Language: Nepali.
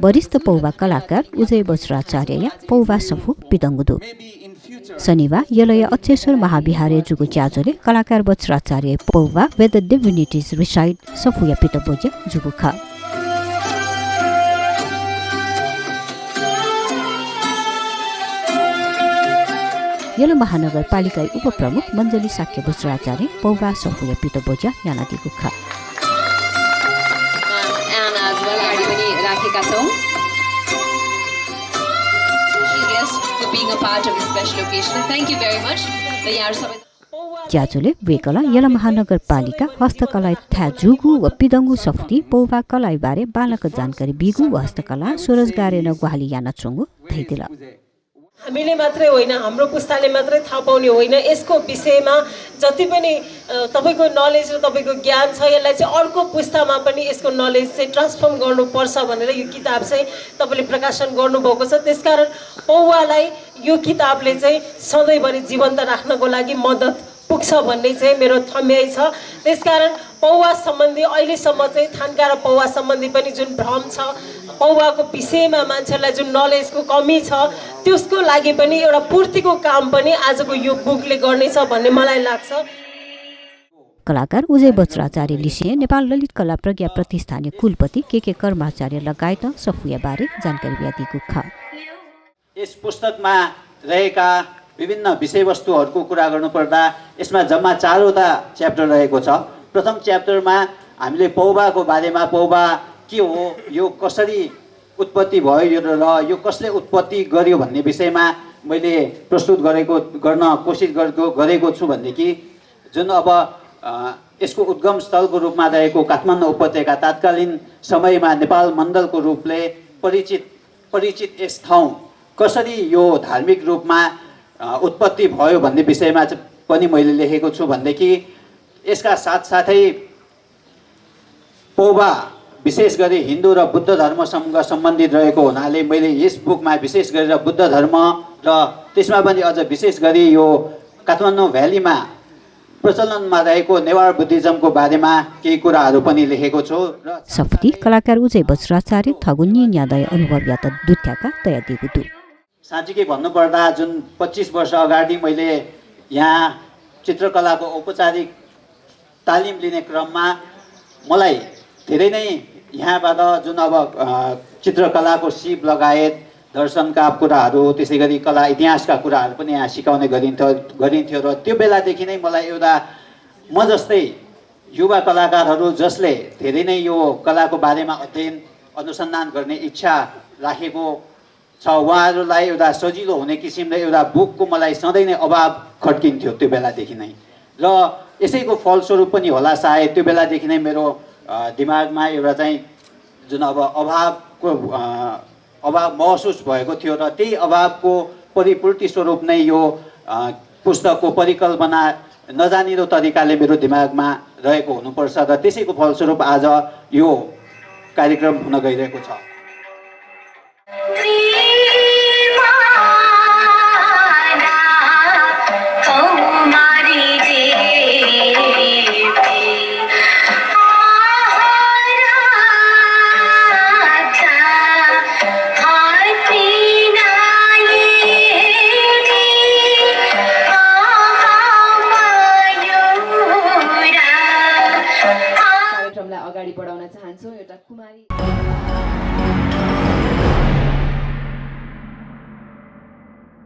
वरिष्ठ पौवा कलाकार उजय वज्राचार्य पौवा सफु पिदङ्गुदु शनिबार यलय अक्षेश्वर महाविहारे जुगु च्याजोले कलाकार वज्राचार्य पौवा वेद डिभिनिटिज रिसाइड सफुया पितबोजे जुगु ख यलो महानगरपालिका उपप्रमुख मञ्जली साक्य वज्राचार्य पौवा सफुया पितबोजे यानादिगु ख ज्याजुले वेकला यला महानगरपालिका हस्तकला था जुगु व पिदङ्गु सफ्ती पौवा कलाई बारे बालक जानकारी बिगु व हस्तकला स्वरोजगार न ग्वाली याना चंगु थैदिला हामीले मात्रै होइन हाम्रो पुस्ताले मात्रै थाहा पाउने होइन यसको विषयमा जति पनि तपाईको नलेज र तपाईको ज्ञान छ यसलाई चाहिँ अर्को पुस्तामा पनि यसको नलेज चाहिँ ट्रान्सफर्म गर्नुपर्छ भनेर यो किताब चाहिँ तपाईले प्रकाशन गर्नुभएको छ त्यसकारण पौवालाई यो किताबले चाहिँ सधैँभरि जीवन्त राख्नको लागि मद्दत पुग्छ भन्ने चाहिँ मेरो ठम्याइ छ त्यसकारण पौवा सम्बन्धी अहिलेसम्म चाहिँ थान्का र पौवा सम्बन्धी पनि जुन भ्रम छ पौवाको विषयमा मान्छेलाई जुन नलेजको कमी छ त्यसको लागि पनि एउटा पूर्तिको काम पनि आजको यो बुकले गर्नेछ भन्ने मलाई लाग्छ कलाकार उजय वज्राचार्य लिसिए नेपाल ललित कला प्रज्ञा प्रतिष्ठानले कुलपति के कर्माचार्य लगायत सफुया बारे जानकारी दिएको छ यस पुस्तकमा रहेका विभिन्न विषयवस्तुहरूको कुरा गर्नुपर्दा यसमा जम्मा 4वटा च्याप्टर रहेको छ प्रथम च्याप्टरमा हामीले पौवाको बारेमा पौवा के हो यो कसरी उत्पत्ति भयो र यो कसले उत्पत्ति गर्यो भन्ने विषयमा मैले प्रस्तुत गर्न कोसिस गरेको छु भनेदेखि जुन अब यसको उद्गम स्थलको रूपमा रहेको काठमाडौँ उपत्यका तत्कालीन समयमा नेपाल मण्डलको रूपले परिचित यस ठाउँ कसरी यो धार्मिक रूपमा उत्पत्ति भयो भन्ने विषयमा पनि मैले लेखेको छु भनेदेखि यसका साथसाथै पौवा विशेष गरी हिन्दू र बुद्ध धर्मसँग सम्बन्धित रहेको हुनाले मैले यस बुकमा विशेष गरेर बुद्ध धर्म र त्यसमा पनि अझ विशेष गरी यो काठमाडौँ भ्यालीमा प्रचलनमा रहेको नेवार बुद्धिज्मको बारेमा केही कुराहरू पनि लेखेको छु र सफ्ती कलाकार उजय वज्राचार्य थगुन्नी न्यादय अनुभव या त दुत्याका तया दिगुदु साँच्चै भन्नुपर्दा जुन 25 वर्ष अगाडि मैले यहाँ चित्रकलाको औपचारिक तालिम लिने क्रममा मलाई धेरै नै यहाँबाट जुन अब चित्रकलाको सिप लगायत दर्शनका कुराहरू त्यसै गरी कला इतिहासका कुराहरू पनि यहाँ सिकाउने गरिन्थ्यो र त्यो बेलादेखि नै मलाई एउटा म जस्तै युवा कलाकारहरू जसले धेरै नै यो कलाको बारेमा अध्ययन अनुसन्धान गर्ने इच्छा राखेको छ उहाँहरूलाई एउटा सजिलो हुने किसिमले एउटा बुकको मलाई सधैँ नै अभाव खड्किन्थ्यो त्यो बेलादेखि नै र यसैको फलस्वरूप पनि होला सायद त्यो बेलादेखि नै मेरो दिमागमा एउटा चाहिँ जुन अब अभाव महसुस भएको थियो र त्यही अभावको परिपूर्ति स्वरूप नै यो पुस्तकको परिकल्पना नजानिदो तरिकाले मेरो दिमागमा रहेको हुनुपर्छ र त्यसैको फलस्वरूप आज यो कार्यक्रम हुन गइरहेको छ अगाडि बढाउन चाहन्छु एउटा कुमारी